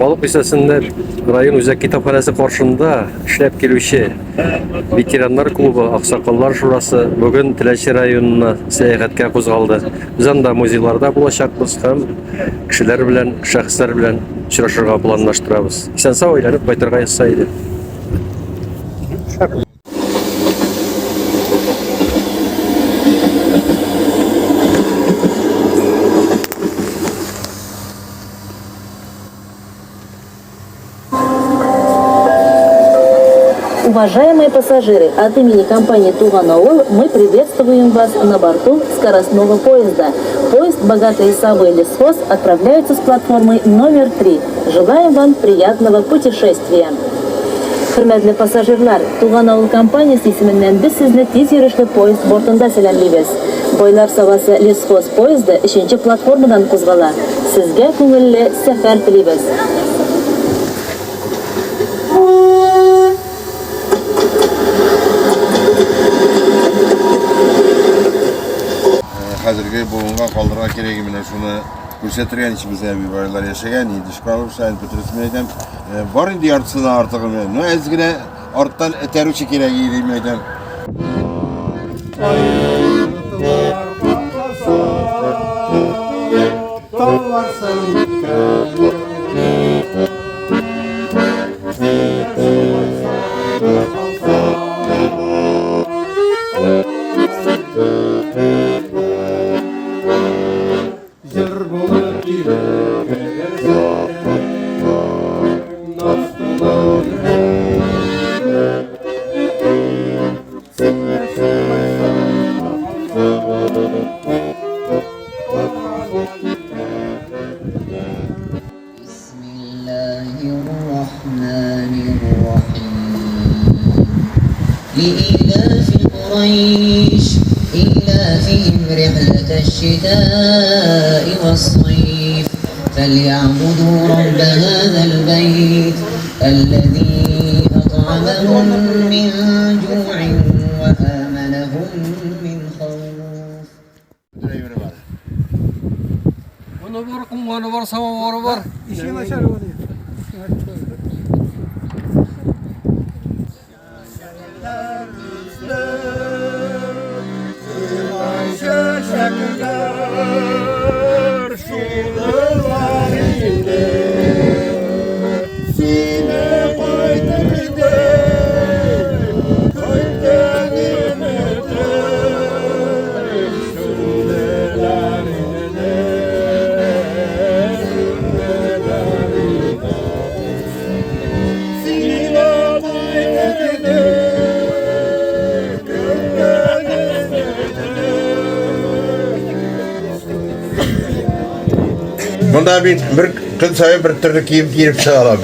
Балык бистәсендә район үзәк китапханәсе каршында эшләп килүче ветераннар клубы Аксакаллар шурасы бүген Теләче районына сәяхәткә кузгалды. Без анда музейларда булачакбыз һәм кешеләр белән, шәхесләр белән очрашырга планлаштырабыз. Исән-сау әйләнеп кайтырга язса иде. Уважаемые пассажиры, от имени компании «Туганаул» мы приветствуем вас на борту скоростного поезда. Поезд «Богатые Савы Лесхоз» отправляется с платформы номер 3. Желаем вам приятного путешествия. Хөрмәтле пассажирлар, Туган авыл компаниясе исеменнән без сезне тиз йөрешле поезд бортында сәламлибез. Байлар Сабасы Лесхоз поезды өченче платформадан кузгала. Сезгә күңелле сәфәр телибез. Хәзерге буынга калдырырга кирәк менә шуны күрсәтергә ничек безнең әби-бабайлар яшәгән, нинди эш алып бөтенесен әйтәм. Бар инде яртысыннан артыгы менә. Ну, әз генә арттан этәрүче кирәк иде, мин әйтәм. Җыр булып килеп керерсең, наз тулы йөрәгемә. Син дә шулай сагынсаң, торган җилләрдә. Бисмиллаһир-рахманир-рахим. Лиилафи Курайш, илафихим рихләтәш-шитаи вас-сайф, фәлйәгъбуду рабба һазал бәйт, әлләзи ат'амаһум мин җу'ин вә амәнәһум мин хауф. Оны бар, кумганы бар, самовары бар. Ишеген ачар ул. Чәчәкләр шулар инде сине кайтырды көткән өметем сүнделәр инде сүнделәр инде сине кайтырды көткән өметем. Монда мин бер көн саен бер төрле кием киеп чыга алам.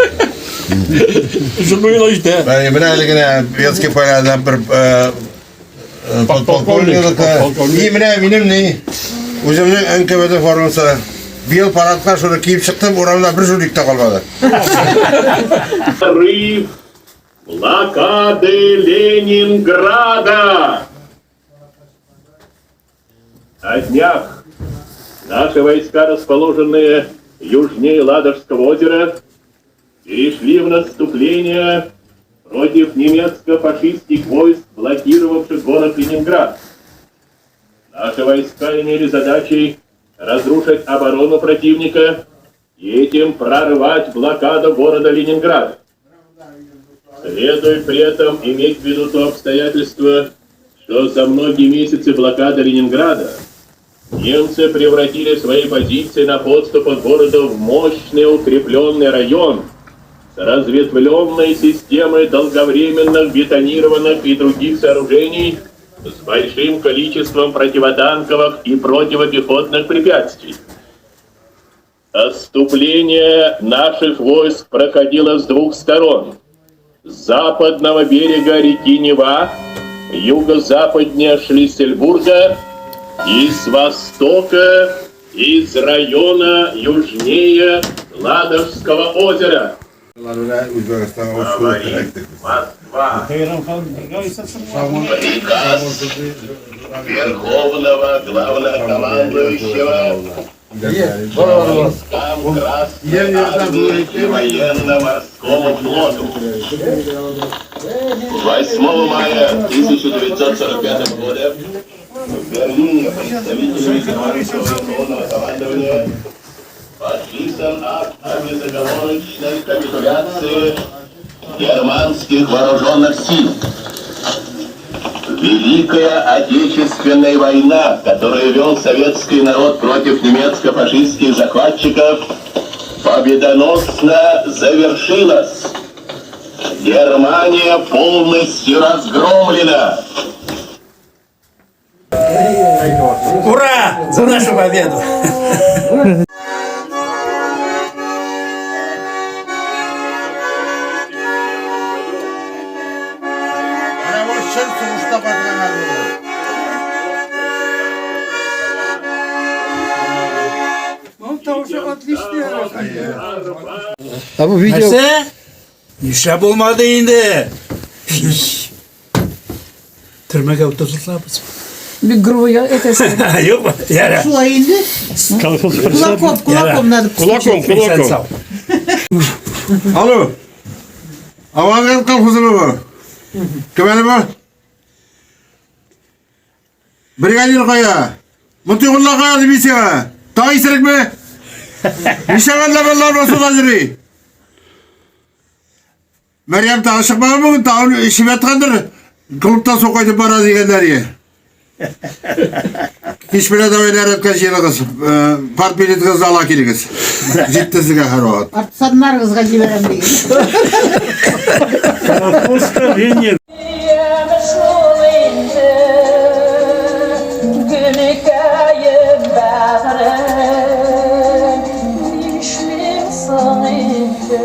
Җылы җитә. Әй, менә әле генә Вятский полядан бер подполковник. И менә минем ни үземнең НКВД формасы. Быел парадка шуны киеп чыктым, урамда бер жулик та калмады. Прорыв блокады Ленинграда! На днях наши войска, расположенные южнее Ладожского озера, перешли в наступление против немецко-фашистских войск, блокировавших город Ленинград. Наши войска имели задачей разрушить оборону противника и этим прорвать блокаду города Ленинграда. Следует при этом иметь в виду то обстоятельство, что за многие месяцы блокады Ленинграда немцы превратили свои позиции на подступах города в мощный укрепленный район с разветвленной системой долговременных бетонированных и других сооружений с большим количеством противотанковых и противопехотных препятствий. Отступление наших войск проходило с двух сторон. С западного берега реки Нева, юго-западнее Шлиссельбурга, и с востока, из района южнее Ладожского озера. Говорит Москва. Приказ Верховного Главнокомандующего войскам Красной Армии и военно-морскому флоту. 8 мая 1945 года в Берлине представителями Германского Верховного командования подписан акт о безоговорочной капитуляции германских вооруженных сил. Великая Отечественная война, которую вел советский народ против немецко-фашистских захватчиков, победоносно завершилась. Германия полностью разгромлена. Ура! За нашу победу! Менә бу чын сугышта кайтканнар булды. Ә бу видео Нәрсә? Нишләп булмады инде? Төрмәгә утыртылабыз. Бик грубо я әйтәсең. Юк, яра. Шулай инде. Кулаком, кулаком надо Кулаком, кулаком. Алло. Авангард колхозымы бу? Кем әле бу? Бригадир кая? Мотыйгулла кая дим сиңа? Тагы исерекме? Нишләгән ләбәлләр басуда йөри? Мәрьям тагы чыкмаган бүген, тагын эчеп яткандыр. Клубтан соң кайтып бара дигәннәр ие. Кич белән давай нәрәткә җыелыгыз. Партбилетыгызны ала килегез. Җитте сезгә һәрвакыт. Артсаннарыгызга җибәрәм диген. Шул инде, гөлкәем бәгърем, нишлим соң инде?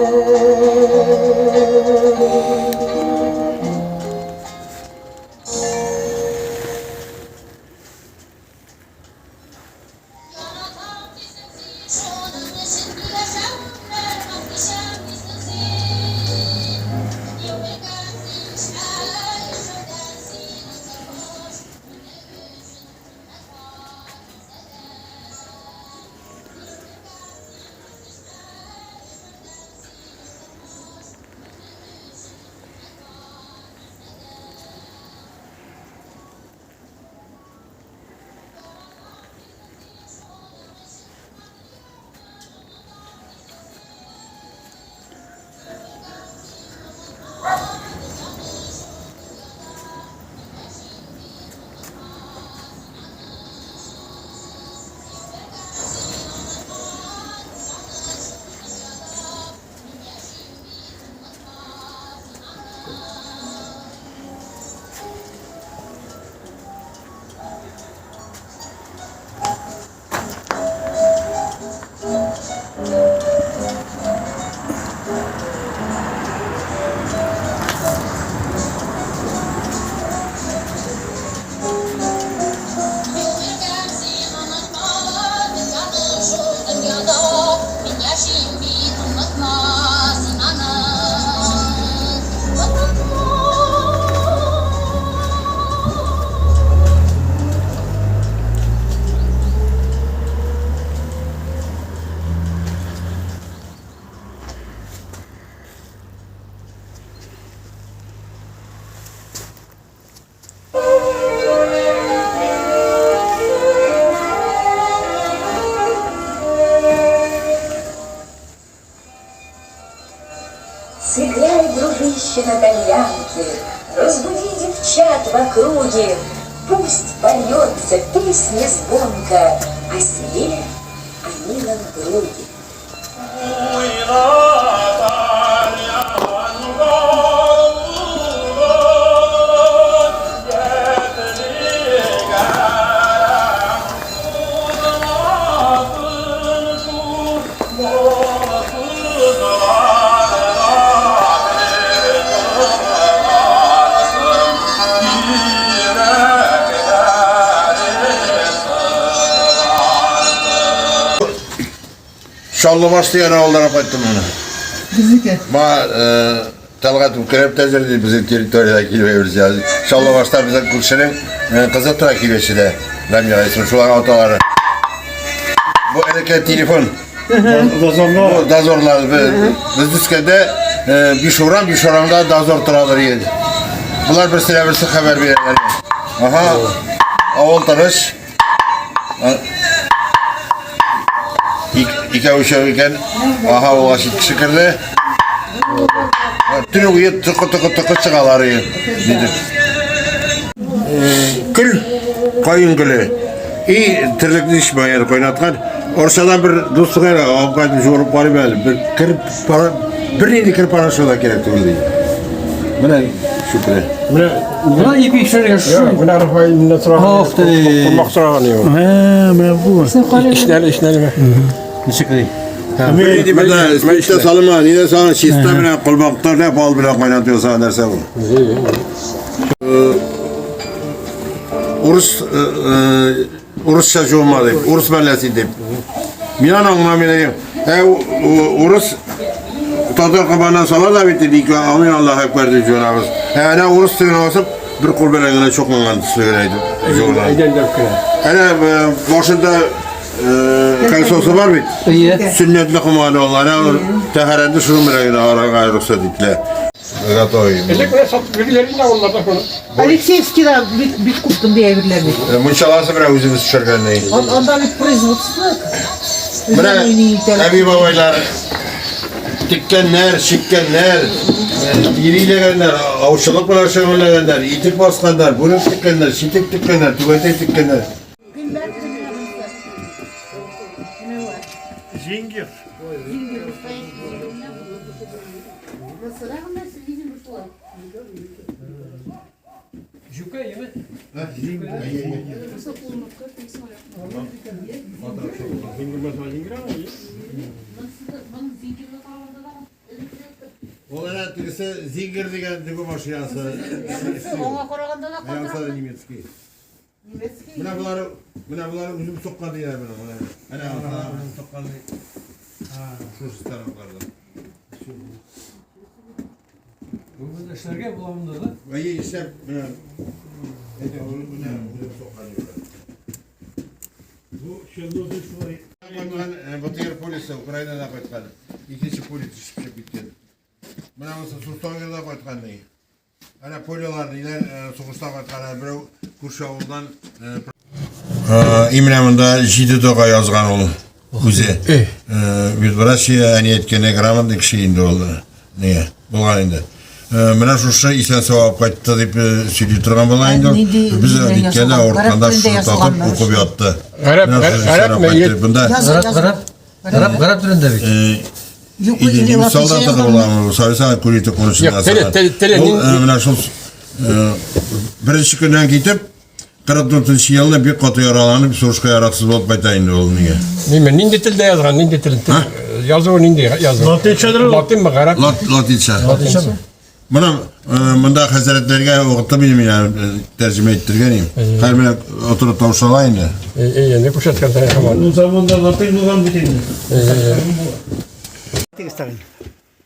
Сыграй, дружище, на тальянке, разбуди девчат в округе, пусть польется песня звонко о селе, о милом друге. Чаллыбаш дигән авылдан алып кайттым моны. Безнеке. Ма Тәлгать үкереп тә йөрде безнең территориядә килмәбез. Чаллыбашта безнең күршенең кызы тора килүчедә. Рамила исемле шулар аталары. Бу элекке телефон. Дозорлар. Дозорлар. Без үскәндә биш урам, биш урамда дозор торадыр иде. Болар берсенә берсе хәбәр бирәләр. Ага. Авыл тыныч. Икәү өчәү икән. Аһа, ул чит кеше керде. Төн буе тыкы-тыкы-тыкы чыгалар иде. Диде. Көл, каен көле. И терлекне ишмәгән кайнаткан. Орсадан бер дустыга алып кайтып жуырып карыйм әле. Бер кер пара, бер нинди кер порошогы да кирәк түгел ди. Менә шүкре. Менә менә ипи пешерергә шул. Менә Рафаэль менә сораган. Ох ты. Курмак сораган юк. Ә, менә бу. Эшләр, эшләр. Ничек ди? Бер менә спиртта салма, нидә салма, чиста менә колбакта да бал белән кайнатып ясаган нәрсә бу. Урыс урысча жума дип, урыс мәлләсе дип. Мин аны аңламыйм дигән. Ә урыс татар кабаннан сала да бит дип, амин Аллаһ әкбәр дип жуынабыз. Ә әнә урыс телен асып, бер кул белән генә чукынган төсле генә әйтеп жуына. Әйдән кенә. Әнә башында кольцосы бар бит. Сөннәтле комганы ул. Әнә тәһарәтне шуның белән генә арарга рөхсәт ителә. Готовый. Элек менә сатып бирделәр инде авылларда шуны. Алексеевскийда бик бик күп төнге әйберләр бит. Мунчаласы белән үзебез төшергән. Анда бит производство. Менә әби бабайлар теккәннәр, чиккәннәр, тириләгәннәр, аучылык белән шөгыльләнгәннәр, итек басканнар, бүрек теккәннәр, читек теккәннәр, түбәтәй теккәннәр. Зингер. Җүкә яме. Ул әнә тегесе Зингер дигән тегү машинасы. Аңа караганда да катырак. Немецкий. Немецкий. Менә болар, менә болар үзем суккан диләр менә. Менә. Әнә алар үзем суккан ди. Шушы станокларда. Бүген эшләргә була монда да. Әйе, эшләп менә. Әйтә, менә үзем суккан диләр. Бу Чернобыль шулай. Кайткан БТР полисы Украинадан кайткан. Икенче полис төшеп киткән. Менә монысы Сустангерда кайткан ди. Әнә полялар ниләр сугышта кайткан берәү күрше авылдан. Именно монда җиде дога язган ул үзе. Ветврач әни әйткәндә грамотный кеше инде ул. Не, булган инде. Менә шушы исән сау алып кайтты дип сөйли торган була инде. Без әйткәндә авыртканда шуны татып укып ятты. Гарәп, гарәп, Бында Гарәп, гарәп, гарәп телендә бит. Юк, Или или немец латинча солдаты язганмы? буламы, Советский курите Юк, теле, теле, теле, Ул нинди- менә шул беренче көннән китеп, 44 елны бик каты яраланып, сугышка яраксыз булып кайта инде ул нигә. Ниме, нинди телдә язган, нинди тел? Язуы нинди язу? Латинчадыр ул. Латинмы, гарәп? Латинча. Латинчамы? Менә монда хәзрәтләргә укытып инде мин тәрҗемә иттергән идем. Хәзер менә утырып тавышлана инде. Әйе, не күрсәткән саен һаман. Ул заманда латин булган бит инде.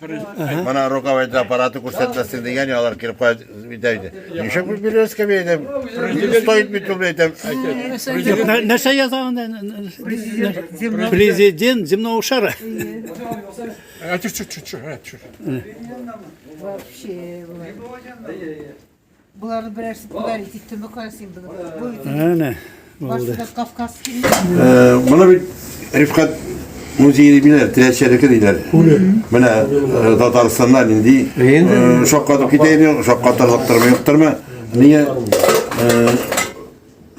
Менә рукавица аппараты күрсәтмәсен дигән, алар килеп кая бит әйтә. Ничек бу березка мин әйтәм. Стоит бит ул әйтәм. Нәрсә яза анда? Президент земного шара. Төш, төш, төш, төш. Вообще. Боларны берәрсе подарить иттеме карасин бу. Бу бит Әнә булды. башында Кавказский. Моны бит Рифкать музее диләр, Теләчәнеке диләр. Менә Татарстанда нинди шаккатып китә иде, шаккатырлыктырмы, юктырмы? Нигә?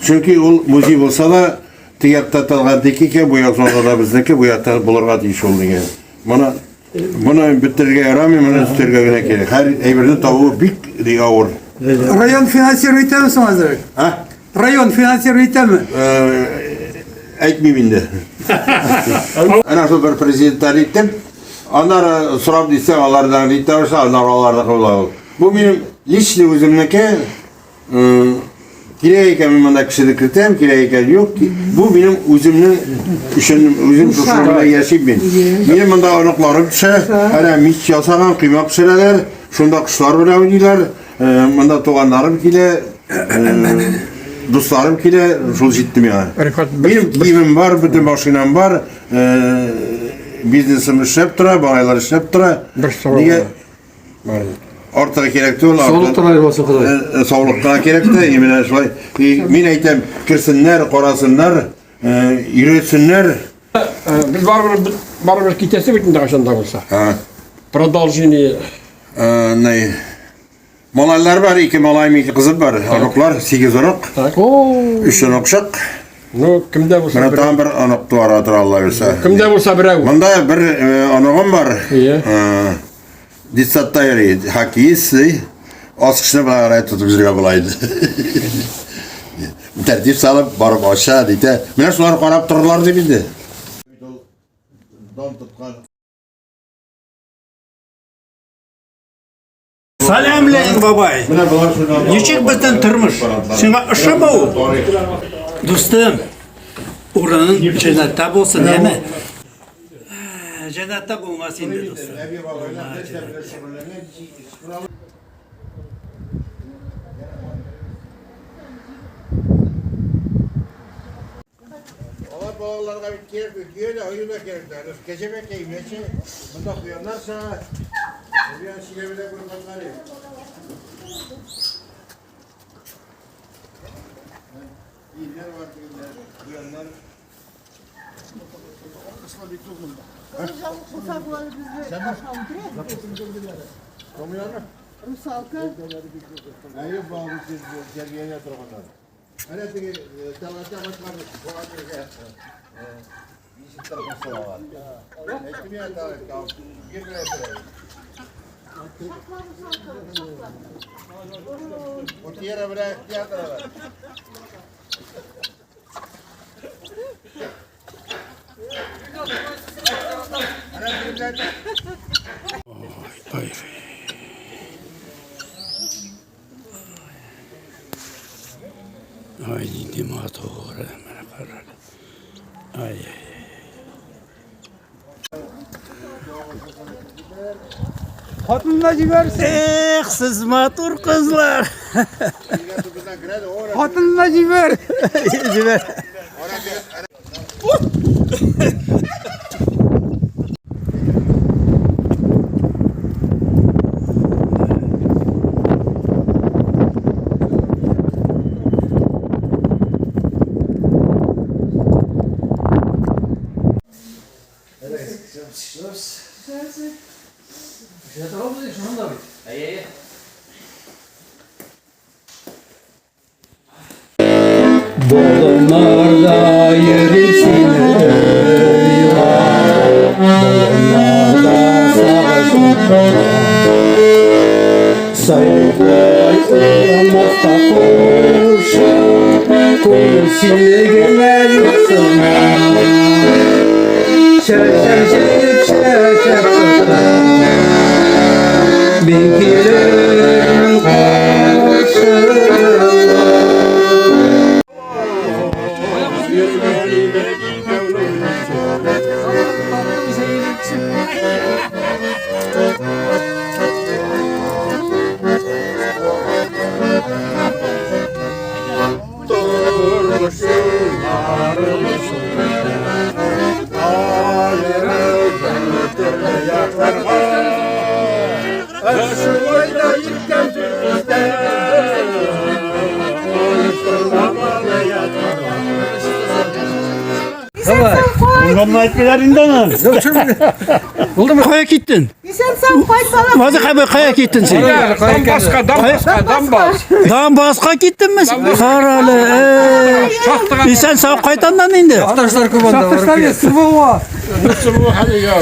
Чөнки ул музей булса да, теге якта Талгатники икән, бу як зонада безнеке, бу якта булырга тиеш ул дигән. Моны моны бетерергә ярамый, моны өстәргә генә кирәк. Һәр әйберне табуы бик ди авыр. Район финансировать итәме соң әзерәк? А? Район финансировать итәме? Әйтмим инде. Әнә шул бер президенттан иттем. Аннары сорап дисәң, алардан ни тавышы, аннары аларныкы була ул. Бу минем личный үземнеке. Кирәк икән мин монда кешене кертәм, кирәк икән юк. Бу минем үземнең өчен, үзем шушы белән яшим мин. Минем монда оныкларым төшә, әнә мич ясаган, коймак пешерәләр, шунда кошлар белән уйныйлар. Монда туганнарым килә, дусларым килә, шул җитте миңа. Минем киемем бар, бөтен машинам бар, бизнесым эшләп тора, малайлар эшләп тора. Бер сорау. Нигә Артыгы кирәк түгел. Саулык кына булсын Ходай. Саулык кына кирәк тә, именно шулай. Мин әйтәм, керсеннәр, карасыннар, өйрәтсеннәр. Без барыбер барыбер китәсе бит инде кайчан да булса. Продолжение. Ни. Малайлар бар, ике малаем, ике кызым бар. Оныклар, сигез онык. Өч оныкчык. Ну, кемдә булса Менә тагын бер онык туара тора Алла бирсә. Кемдә булса берәү. Монда бер оныгым бар. Детсадта йөри, хоккеист, Аз кешене болай карай тотып йөргән була инде. Тәртип салып, барып ача, дитә. Менә шулар карап торырлар дип инде. Дон тоткан. Сәламләйм, бабай. Ничек безнең тормыш? Сиңа ошамы ул? Дустым, урының җәннәттә булсын, әме? Җәннәттә булмас инде, дустым. Алар балаларга бит кирәк, дөя дә, аю да кирәк. Кәҗә бәкәй, мәче, монда куяннар чыга. Куян чиләбедә күреп кайткан идем. Ирләр бар, тегендә, куяннар. Русалка. Әйе, балалар тәрбияләнә торганнар. Әнә теге тәвәккә кайткан бала ничек тырпып салалар. Әйттем я, бирмәй тора. Утера белән театралар. Ой, ой. Ай, нинди матур, менә кара. Ай, ай, ай. Хатынына җибәрсен. Эх, сез матур кызлар. Хатынына җибәр. Җибәр. Болыннарда йөрисең уйлап, Болыннарда сагыш Саклай уянмаска кушып, Күңел сине генә юксына. Чәчәк җыеп чәчәк сата, Мин килермен каршыңа. Давай. Булганны әйтмиләр инде аны. Булдымы? Кая киттең? Исән сау кайт балам. Вазык абый, кая киттең син? Донбасска, Донбасска, Донбасс. Донбасска киттеңме син? Кара әле. Шахтага. Исән сау кайт аннан инде. Шахташлар күп анда. Шахташлар СВО. СВО хәлегә.